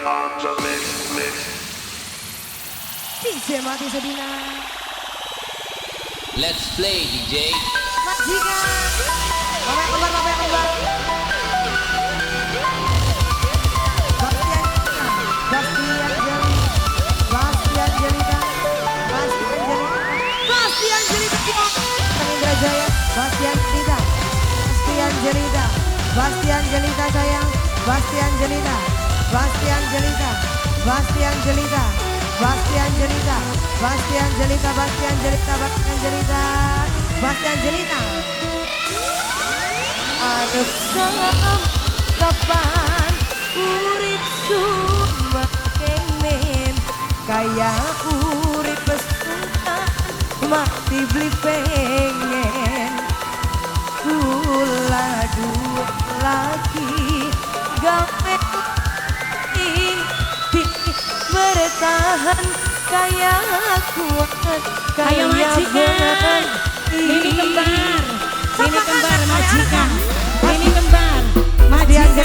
On the mix, mix. DJ Mati Sedina. Let's play DJ. Majikan. Bapak kembar, bapak kembar. Bastian Jelita, Bastian Jelita, Bastian Jelita, Indra Jaya, Bastian Jelita, Bastian Jelita, Bastian Jelita sayang, Bastian Jelita, Bastian Jelita, Bastian Jelita, Bastian Jelita, Bastian Jelita, Bastian Jelita, Bastian Jelita, Bastian Jelita. Aduh kapan urip sumakenen kaya urip pesuntan mati beli pengen kula dua lagi gawe bertahan kaya kuat kaya majikan. Mimi kembar, mimi kembar majikan, mimi kembar majikan,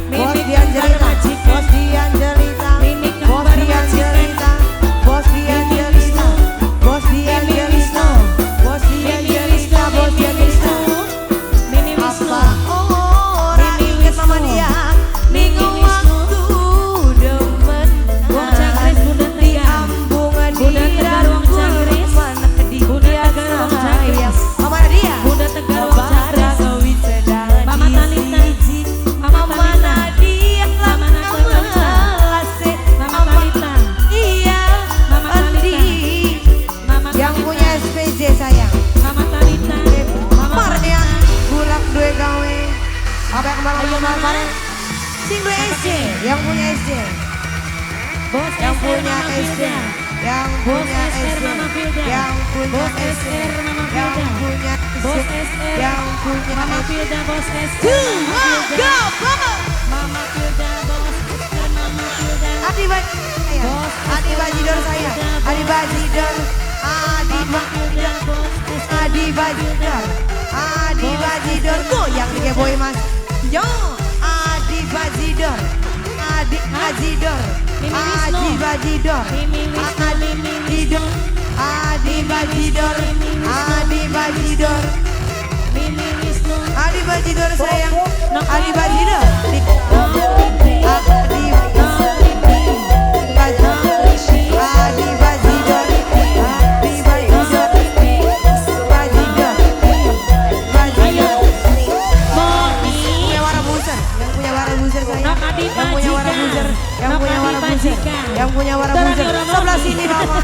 mimi kembar majikan, Bos Dianjelita, mimi kembar majikan, Bos Dianjelita, Bos Dianjelita, Bos Dianjelita, Bos Dianjelita, Mimi Wisnu, apa ora inget mama dia minggu waktu demen Wong Cakris Bunda Tegar, Bunda Tegar Wong Cakris, Bunda Tegar Wong Cakris, Mama Nadia, Bunda Tegar Wong Cakris, Mama Talita, Mama Talita, Mama Talita, Mama Talita, iya, Mama Talita, Mama yang punya SPJ sayang, Mama Talita, Mama Marian, bulak dua gawe, apa yang kemarin kemarin, sing dua SJ, yang punya SJ, Bos yang SR punya Mama SJ, Filda, yang Bos punya SR SJ, Mama Filda, yang punya Bos SJ, SR Mama yang Filda, punya Bos SJ, SR yang punya Mama SJ. Filda, Bos SR Two, Mama one, Filda, go, go. Mama Filda, Bos SR Mama Filda, Adi Bajidor, Bos Adi SR Bajidor Mama saya, Filda, Adi Bos Bajidor, Adi Mama Filda, Bajidor, Bos SR Adi Mama Bajidor, Filda, Adi Bos Bajidor, SR goyang Mama nih boy mas, yo, Adi Bajidor, Adi Hah? Bajidor, Mimi Wisnu. Adi Bajidor, Mimi Wisnu, Adi Mimi Bajidor, Wisnu, Adi Mimi Wisnu, Bajidor, Mimi Wisnu, Adi Bajidor, Mimi Wisnu, Adi Bajidor sayang, Nok Adi Mimi, Bajidor, Nok Mimi, Adi Nok Mimi, Bajidor, Nok Rishi, Adi Bajidor, Adi Nok Bajidor, Mimi, Bajidor, Ayo, Bajidor. Moni, Punya warna buser, yang punya warna buser saya, Nok Adi yang punya warna Majikan, buser, yang Nok punya Adi warna buser, Majikan, yang punya warna Terani buser. orang Sebelah Moni. sini mama.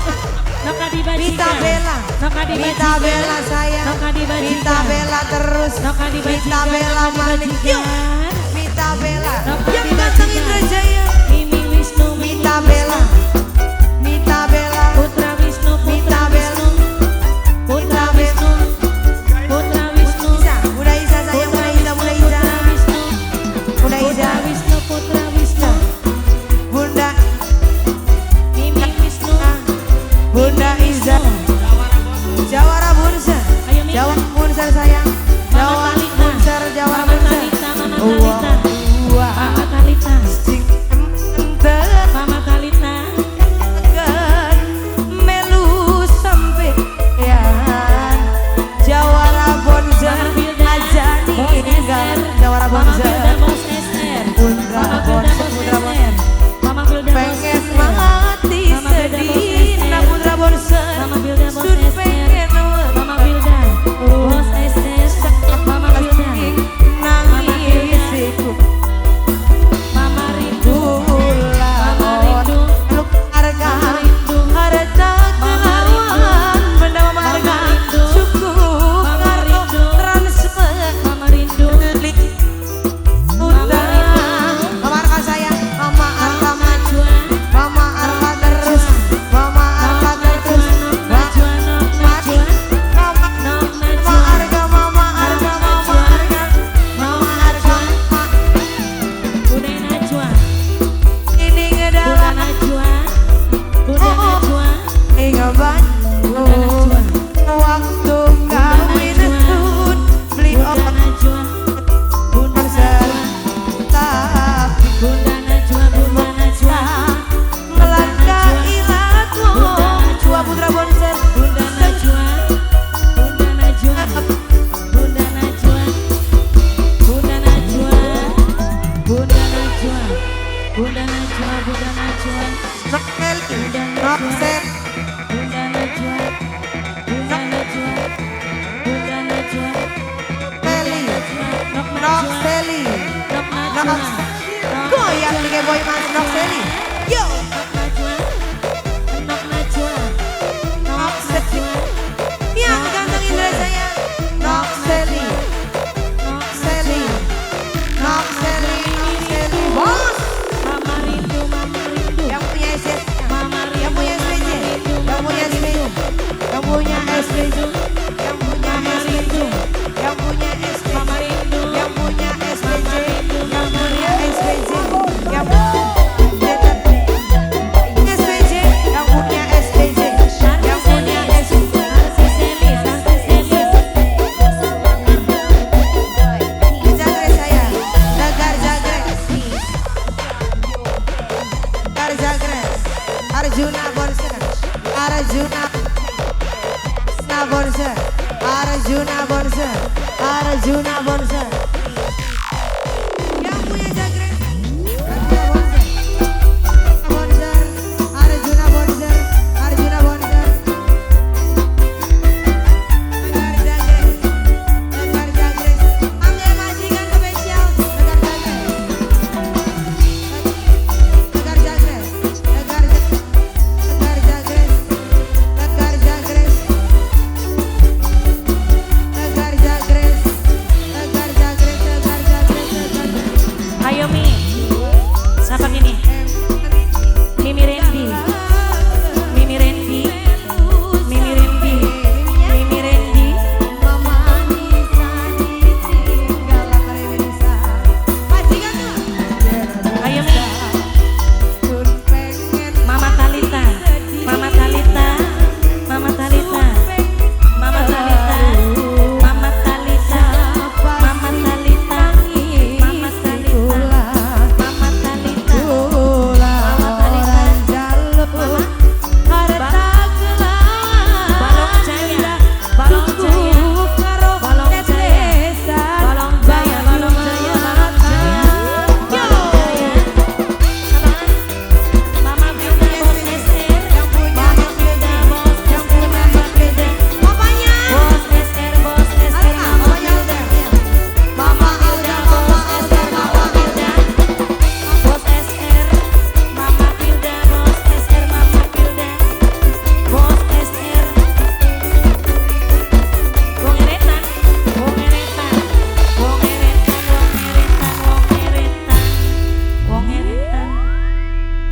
Nok Adi Mita Majikan, Bella, Nok Adi Mita Majikan, Bella sayang, Nok Adi Mita Majikan, Bella terus, Nok Adi Mita Majikan, Bella Nok Adi manik, yuk, Majikan, Mita Bella, Nok Adi yang ganteng Majikan. Indra Jaya, Mimi Wisnu, Mimi Mita Wisnu, Bella, Mita Bella, Putra Wisnu, Putra Mita Bella, Wisnu, Putra Mita Bella. Wisnu, Putra Wisnu, Isa, Bunda Isa sayang, Putra Bunda Isa, Wisnu, Bunda Isa, Putra Wisnu, Bunda Putra Isa, Wisnu, Putra Wisnu, Bunda, Mimi Wisnu, Bunda Mimi Iza, Wisnu. Jawara Bunser, Ayo Mita, Jawara Bunser sayang, Mama Jawara Talita, Bunser, Jawara Mama Bunser. Talita, Mama Wah, Talita, wah. Mama Talita. Noxeli, Noxel, Bunda Najwa, Bunda Najwa, Bunda Najwa, Noxeli, Noxeli, Nox, goyang nih boy mas Noxeli, yo, Noxeli, yang ganteng Indra saya, Noxeli, Noxeli, Noxeli, Noxeli, bos, Mama rindu, mama rindu, yang punya SC, mama rindu, yang punya SPJ, yang punya SPJ, yang punya SPJ, yang punya SPJ, yang punya SPJ, mama rindu, yang punya SPJ, yang punya SPJ, yang punya SPJ, yang punya SPJ, yang punya SPJ. Jagre saya, Tegar Jagre, Tegar Jagre, Arjuna Bonser, Arjuna Bonser, Arjuna Bonser, Arjuna Bonser.